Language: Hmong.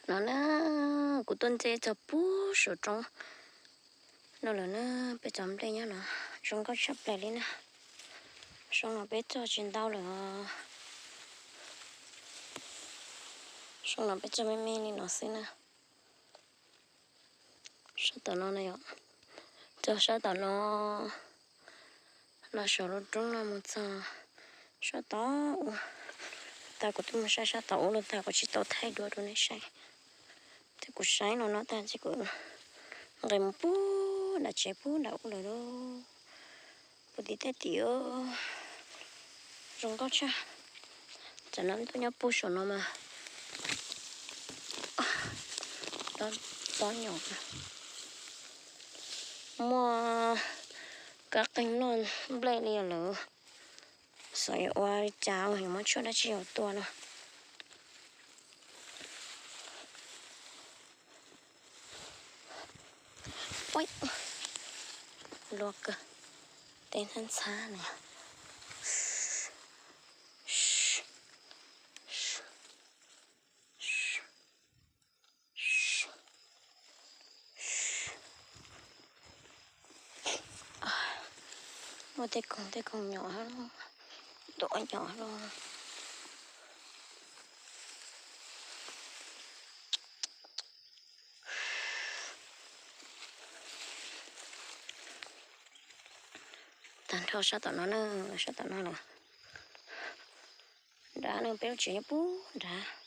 No na, kuv tuaj ntxeev txog puag saum roob no lawm na, peb txog nplej nyob no, zoo nkauj tshaj plaws li na. Xyoo no peb txog tsis ntau lawm os. Xyoo no peb txog me me li no xwb na. Sab tom no na yom, txog sab tom no, los saum lub roob no mus txog sab tom ub. Tag kuv twb mus saib sab tom ub lawm tag, kuv tsis tau thaij dua rau nej saib. Thiab kuv saib no no tag ces kuv nqis mus puag nram tsev puag nram ub lawm lauj. Puag tim tej tim, zoo nkauj tshaj. Tam no tuaj nyob puag saum no mas tob nyom, muaj kab qeej noj nplej li lawm. Xyov yuav ua li cas, yuav muab tshuaj dab tsi los tua no. Luag kawg, teb ntxhab ntxhab na. Muaj tej koog tej koog nyom, tuaj nyom los. Tag nrho sab tom no na, sab tom no lawm. Nrad no peb lub tsev nyob puag nrad.